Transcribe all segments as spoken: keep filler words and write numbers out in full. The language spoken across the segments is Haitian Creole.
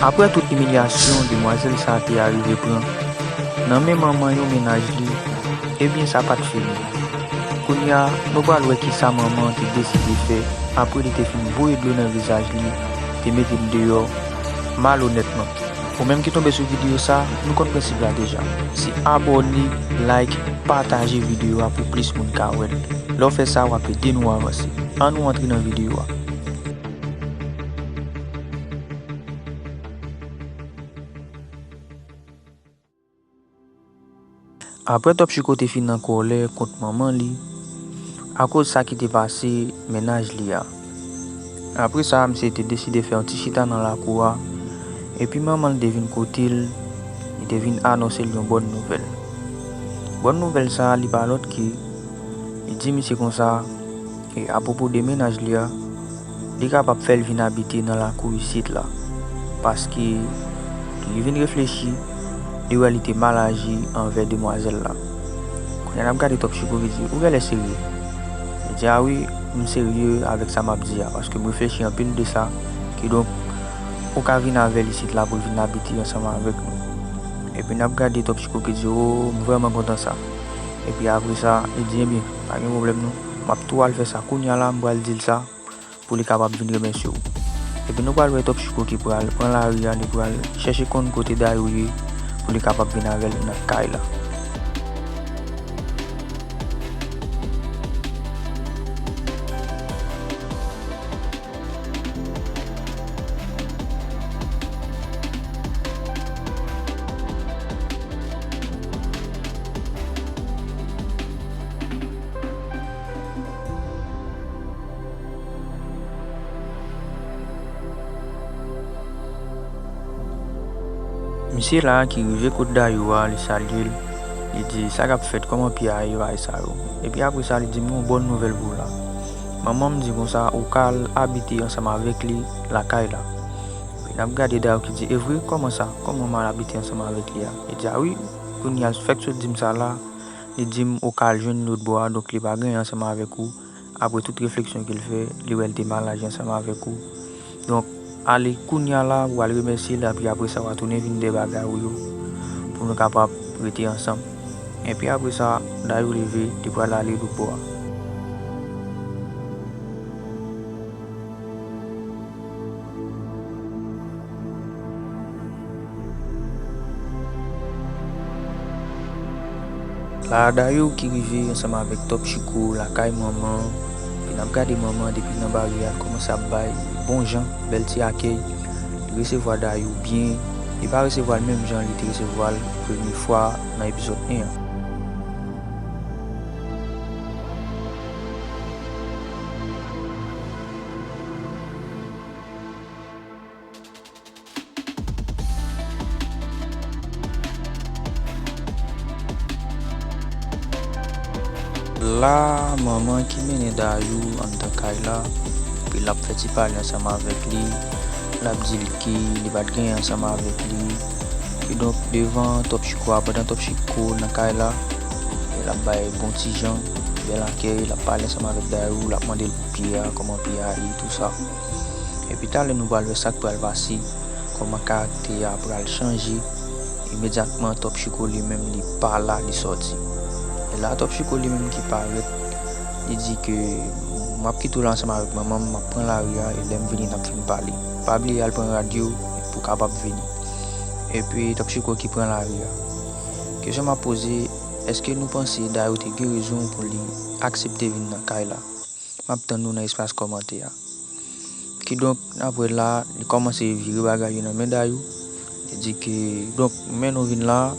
Apre tout imilyasyon demwazèl sa te arive pran nan men manman yon mennaj li, ebyen sa pa t fini. Kounye a, nou pral wè kisa manman an te deside fè apre li te fin voye dlo nan vizaj li, te mete l deyò malonètman. Ou menm ki tonbe sou videyo sa, nou konn prensip la deja. Se abòne, like, pataje videyo a pou plis moun ka wè l. Lè w fè sa, w ap ede nou avanse. Ann nou antre nan videyo a. Apre Top Chiko te fin an kòlè kont manman li, akoz sa ki te pase mennaj li a. Apre sa, misye te deside fè yon ti chita nan lakou a, epi manman l te vin kote l, li te vin anonse l yon bòn nouvèl. Bòn nouvèl sa a, li pa lòt ke, li di misye konsa, e apwopo de mennaj li a, li kapab fè l vin abite nan lakou isit la, paske li vin reflechi, li wè li te mal aji anvè demwazèl la. Kounye a n ap gade Top Chiko ki di, "Ou genlè serye." Li di, "A wi, m serye avèk sa m ap di a, paske m reflechi anpil de sa, kidonk, ou ka vin avè l isit la pou l vin abite ansanm avèk nou." Epi n ap gade Top Chiko ki di, "O, m vrèman kontan sa." Epi apre sa, li di, "Ebyen, pa gen pwoblèm non. M ap tou al fè sa kounye a la, m pral di l sa pou li kapab vin remèsye w." Epi nou pral wè Top Chiko ki pral pran lari a, li pral chèche konn kote Dayou ye pou li kapab vin avè l nan kay la. Misye la ki rive kot Dayou a, li salye l, li di, "Sa k ap fèt, kòman piya a ye, bagay sa yo?" Epi apre sa, li di, "M gen yon bòn nouvèl pou w la. Manman m di konsa, ou ka al abite ansanm avèk li lakay la." Epi n ap gade Dayou ki di, "E vre? Kòman sa? Kòman m al abite ansanm avèk li a?" Li di, "A wi, kounye a l fèk sot di m sa la, li di m ou ka al jwenn li lòtbò a, donk li pa genyen ansanm avèk ou." Apre tout refleksyon ke l fè, li wè l te mal aji ansanm avèk ou. Donk, ale kounye a la, ou al remèsye l, epi apre sa, w a tounen vin de bagay ou yo, pou nou kapab rete ansanm. Epi apre sa, Dayou leve, li pral ale lòtbò a. La a Dayou ki rive ansanm avèk Top Chiko lakay manman, epi n ap gade manman depi nan baryè a, l kòmanse ap bay bon jan, bèl ti akèy. Li resevwa Dayou byen, li pa resevwa l menm jan li te resevwa l premye fwa nan epizòd en an. La, manman ki mennen Dayou anndan kay la, epi l ap fè ti pale ansanm avèk li, l ap di l ke li pa t genyen ansanm avèk li. Kidonk, devan Top Chiko a, pandan Top Chiko nan kay la, l ap bay bon ti jan, bèl akèy, l ap pale ansanm avèk Dayou, l ap mande l pou pye a, kòman pye a ye, tou sa. Epi talè nou pral wè sa k pral pase, kòman karaktè a pral chanje. Imedyatman, Top Chiko li menm, li pa la, li sòti. E la, Top Chiko li menm ki parèt, li di ke, "M ap kite w la ansanm avèk manman m, m ap pran lari a, e lè m vini, n ap fin pale. Pa bliye al pran rad yo pou w kapab vini." Epi, Top Chiko ki pran lari a. Kesyon m ap poze, èske nou panse Dayou te gen rezon pou li aksepte vin nan kay la? M ap tann nou nan espas kòmantè a. Kidonk, n ap wè la, li kòmanse vire bagay yo nan men Dayou. Li di ke, donk, men nou vin la,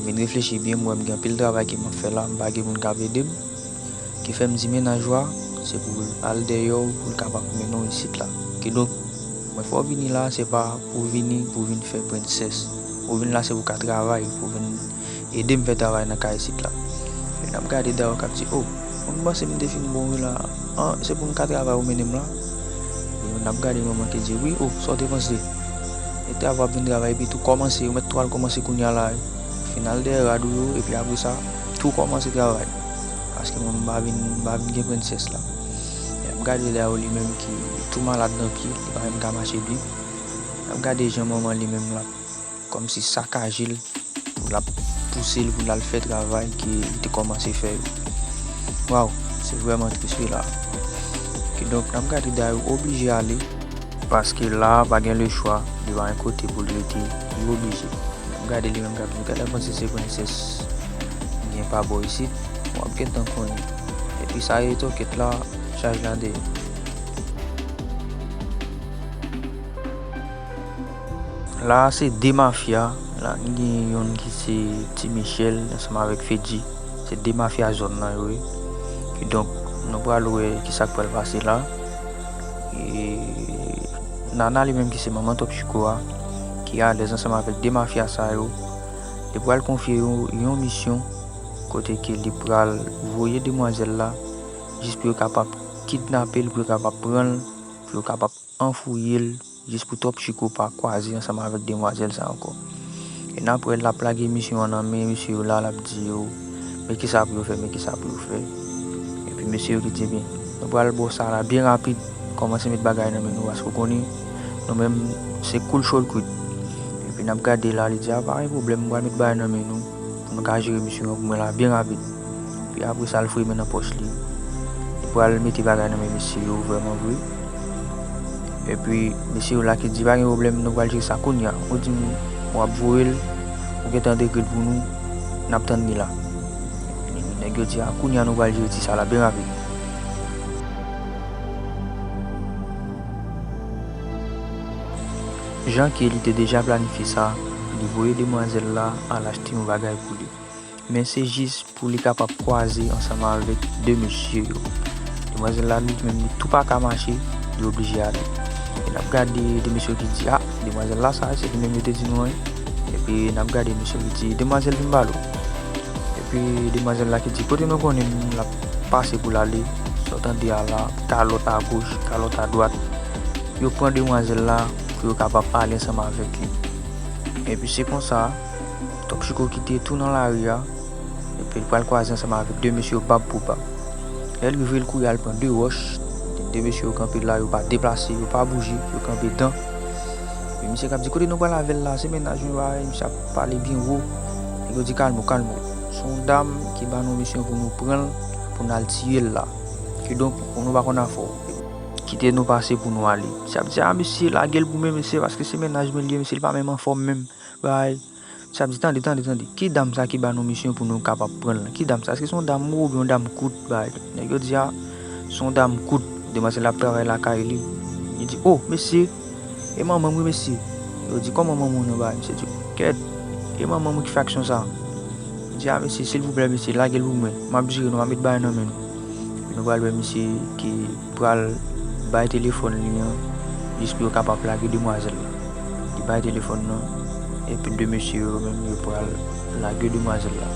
m vin reflechi byen, m wè m gen anpil travay ke m ap fè la, m pa gen moun k ap ede m. Ki fè m di mennaj ou a, se pou l al dèyè w, pou l kapab mennen w isit la. Kidonk, mwen fè w vini la, se pa pou w vini, pou w vin fè prensès. Ou vin la, se pou w ka travay, pou w vin ede m fè travay nan kay isit la. Epi n ap gade Dayou k ap di, "O, mwen panse m te fin bon wi la. An, se pou m ka travay ou mennen m la?" Epi n ap gade manman ki di, "Wi, o, sa w te panse? E travay w ap vin travay, epi tou kòmanse, ou mèt tou al kòmanse kounye a la wi. Fin al dèyè rad ou yo, epi apre sa, tou kòmanse travay. Paske mwen, m pa vin, m pa vin gen prensès la." Epi n ap gade Dayou li menm ki tou malad nan pye, li pa menm ka mache byen. N ap gade jan manman li menm l ap kòmsi sakaje l, pou l ap pouse l pou l al fè travay ke li te kòmanse fè yo. Waw, se vrèman tris wi la. Kidonk, n ap gade Dayou oblije ale, paske la a pa gen lechwa, li pa gen kote pou l rete, li oblije. N ap gade li menm k ap di, "Gade, panse se prensès gen pa bò isit, w ap gentan konnen." Epi sa e tòkèt la, chaj la dèyè. La a se de mafya, la nou gen youn ki se Ti Michel ansanm avèk Fedji. Se de mafya zòn nan yo ye. Kidonk, nou pral wè kisa k pral pase la. E Nana li menm ki se manman Top Chiko a, ki alèz ansanm avèk de mafya sa yo, li pral konfye yo yon misyon kote ke li pral voye demwazèl la jis pou yo kapab kidnape l, pou yo kapab pran l, pou yo kapab anfouye l, jis pou Top Chiko pa kwaze ansanm avèk demwazèl sa ankò. E n ap wè l ap lage misyon an nan men mesye yo la, l ap di yo, men kisa pou yo fè, men kisa pou yo fè. Epi mesye yo ki di, "Ebyen, nou pral ba w sa la byen rapid, kòmanse met bagay nan men nou, paske w konnen, nou menm, se cool shortcut." Epi n ap gade la, li di, "A, pa gen pwoblèm, m pral met bagay nan men nou, pou nou ka jere misyon an pou mwen la byen rapid." Epi apre sa, l foure men nan pòch li. Li pral mete bagay nan men mesye yo vrèman vre. Epi mesye yo la ki di, "Pa gen pwoblèm, nou pral jere sa kounye a. Ou di m w ap voye l, ou gentan dekri l pou nou, n ap tann li la." Nèg yo di, "A, kounye a nou pral jere ti sa la byen rapid." Jan ke li te deja planifye sa, li voye demwazèl la al achte yon bagay pou li. Men se jis pou li kapab kwaze ansanm avèk de mesye yo. Demwazèl la li menm li tou pa ka mache, li oblije ale. E n ap gade de mesye yo ki di, "A, demwazèl la sa, se li menm yo te di nou an." Epi n ap gade mesye yo ki di, "Demwazèl vin pale w." Epi demwazèl la ki di, "Kote nou konnen l ap pase pou l ale, sa w tande a la, kalòt agoch, kalòt adwat." Yo pran demwazèl la pou yo kapab ale ansanm avèk li. Epi se konsa, Top Chiko kite tou nan lari a, epi l pral kwaze ansanm avèk de mesye yo bab pou bab. Lè l rive, l kouri al pran de wòch, de mesye yo kanpe la, yo pa deplase, yo pa bouje, yo kanpe dan. Epi misye k ap di, "Kote nou pral avè l la, se mennaj mwen, bagay." Misye ap pale byen wo. Nèg yo di, "Kalme w, kalme w. Se yon dam ki ba nou misyon pou nou pran l, pou n al tiye l la. Kidonk, nou pa konn afè w. Kite nou pase pou nou ale." Misye ap di, "A, mesye, lage l pou mwen, mesye, paske se mennaj mwen li ye, mesye, li pa menm anfòm menm." Bagay. Misye ap di, "Tande, tande, tande. Ki dam sa ki ba nou misyon pou nou kapab pran l lan? Ki dam sa? Èske se yon dam wo oubyen yon dam kout?" Bagay. Nèg yo di, "A, se yon dam kout. Demwazèl la ap travay lakay li." Li di, "O, mesye, e manman m wi, mesye." Yo di, "Kòman manman w nan?" Bagay. Misye di, "Kèt, e manman m wi ki fè aksyon sa a." Li di, "A, mesye, silvouplè, mesye, lage l pou mwen. M ap jere nou, m ap met bagay nan men nou." Epi nou pral wè misye ki pral bay telefòn li an, jis pou yo kapab lage demwazèl la. Li bay telefòn nan, epi de mesye yo menm, yo pral lage demwazèl la.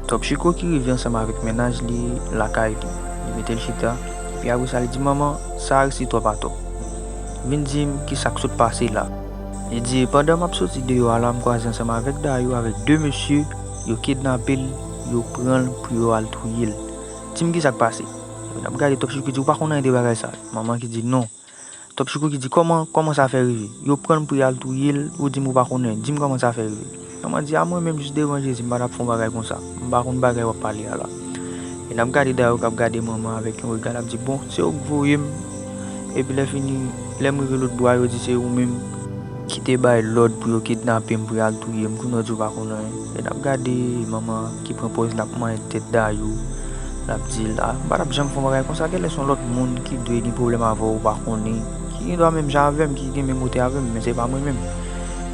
Top Chiko ki rive ansanm avèk mennaj li lakay li. Li mete l chita, epi apre sa, li di, "Manman, sa a riske twòp atò. Vin di m ki sa k sot pase la." Li di, "Pandan m ap soti deyò a la, m kwaze ansanm avèk Dayou avèk de mesye, yo kidnape l, yo pran l pou yo al touye l. Di m ki sa k pase." Epi n ap gade Top Chiko ki di, "Ou pa konn anyen de bagay sa." Manman ki di, "Non." Top Chiko ki di, "Kòman, kòman sa fè rive? Yo pran l pou y al touye l, ou di m ou pa konnen. Di m kòman sa fè rive." Manman di, "A, mwen menm, jis devan Jezi, m pa t ap fè yon bagay konsa. M pa konn bagay w ap pale a la." E n ap gade Dayou k ap gade manman avèk yon rega, l ap di, "Bon, se ou k voye m." Epi lè fini, lè m rive lòt bò a, yo di se ou menm ki te bay lòd pou yo kidnape m, pou y al touye m. Kounye a w di w pa konn anyen. E n ap gade manman ki pran pòz l ap manyen tèt Dayou. L ap di l, a, m pa t ap janm fè yon bagay konsa, genlè se yon lòt moun ki dwe gen pwoblèm avè w, ou pa konnen, ki gen dwa menm jan avè m, ki gen menm otè avè m, men se pa mwen menm.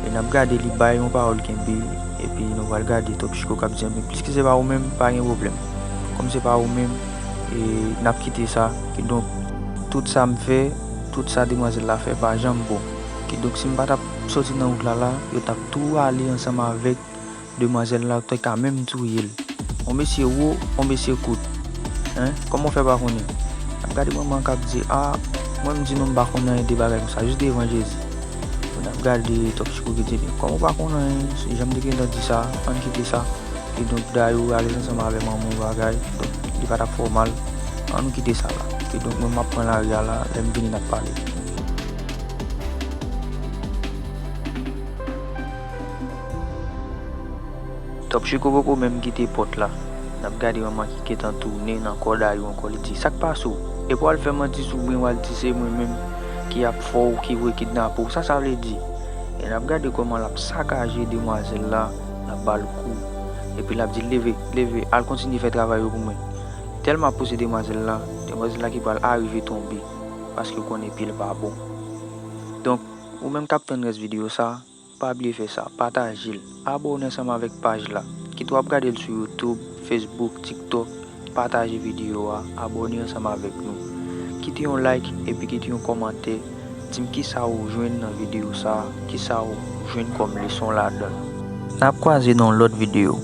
E n ap gade li bay yon pawòl kenbe, epi nou pral gade Top Chico k ap di, men pliske se pa ou menm, pa gen pwoblèm. Kòm se pa ou menm, e n ap kite sa. Kidonk, tout sa m fè, tout sa demwazèl la fè, pa janm bon. Kidonk, si m pa t ap soti nan wout la la, yo t ap tou ale ansanm avèk demwazèl la te ka menm touye l. On mesye wo, on mesye kout. Hein? Kòman w fè pa konnen? N ap gade manman k ap di, a, mwen m di nou m pa konn anyen de bagay konsa, jis devan Jezi. N ap gade Top Chico ki di, men kòman w pa konn anyen? Se jan m te gentan di sa, ann kite sa. Kidonk, dayè w alèz ansanm avè manman w bagay, donk, li pa t ap fè w mal. Ann nou kite sa la. Kidonk, mwen m ap pran lari a la, lè m vini n ap pale. Top Chico poko menm kite pòt la. N ap gade manman ki gentan tounen nan kò dayè w ankò, li di, sa k pase w? Epi w al fè manti sou mwen, w al di se mwen menm ki ap fè w, ki vle kidnape w. Sa sa vle di? E n ap gade kòman l ap sakaje demwazèl la, l ap ba l kou. Epi l ap di, leve, leve, al kontinye fè travay ou pou mwen. Tèlman ap pouse demwazèl la, demwazèl la ki pral arive tonbe, paske w konnen pye l pa bon. Donk, ou menm k ap tann rès videyo sa, pa bliye fè sa, pataje l, abòne ansanm avèk paj la. Kit w ap gade l sou YouTube, Facebook, TikTok, pataje videyo a, abòne ansanm avèk nou. Kite yon like epi kite yon kòmantè, di m kisa ou jwenn nan videyo sa, kisa ou jwenn kòm leson ladan l. N ap kwaze nan yon lòt videyo.